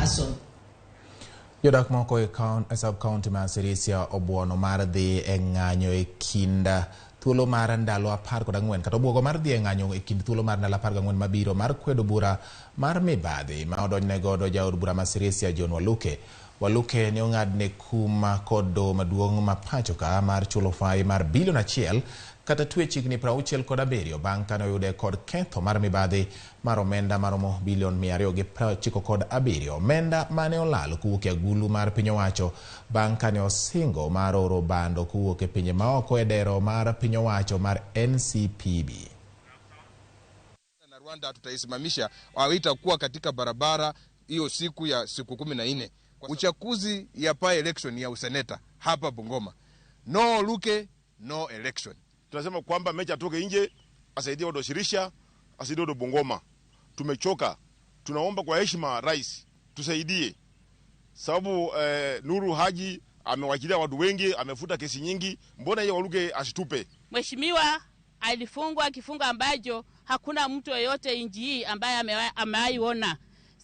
person. Jodak moko e sub county ma Sirisia obuono mar dhi e ng'anyo e kind thuolo mar ndalo 14 kata obuogo mar dhi e ng'anyo e kind thuolo mar ndalo 14 mabiro mar kwedo bura mar mibadhi ma odonjne godo jaod bura ma Sirisia John Waluke. Waluke ne ong'adne kum kod doho maduong' ma pacho ka mar chulo fai mar bilion 1 kata twech higni 67 bang' kane oyude kod ketho mar mibadhi mar omenda maromo bilion 297, omenda mane olal kowuok e agulu mar piny owacho bang' kane osingo mar oro bando kowuok e pinje maoko e dero mar piny owacho mar NCPB. Na Rwanda tutaisimamisha, haitakuwa katika barabara hiyo siku ya siku 14. Uchaguzi ya by election ya useneta hapa Bungoma. No Luke, no election. Tunasema kwamba Mecha atoke nje, asaidie watu wa Sirisia, asaidie watu wa Bungoma. Tumechoka. Tunaomba kwa heshima rais tusaidie. Sababu Nuru Haji amewachilia watu wengi, amefuta kesi nyingi, mbona yeye Waluke asitupe? Mheshimiwa alifungwa kifungo ambacho hakuna mtu yeyote nchi hii ambaye amewaiona.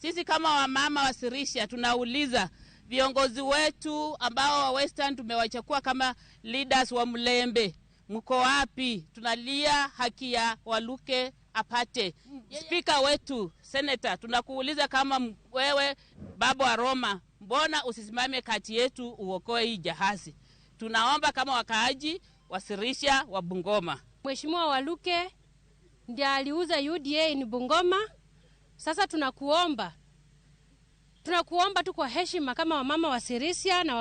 Sisi kama wamama wa Sirisia tunauliza viongozi wetu ambao wa Western tumewachukua kama leaders wa Mlembe, mko wapi? Tunalia haki ya Waluke apate. Spika wetu senator, tunakuuliza kama wewe baba wa Roma, mbona usisimame kati yetu uokoe hii jahazi? Tunaomba kama wakaaji wa Sirisia wa Bungoma. Mheshimiwa Waluke ndiye aliuza UDA in Bungoma. Sasa tunakuomba tu kwa heshima kama wamama wa Sirisia na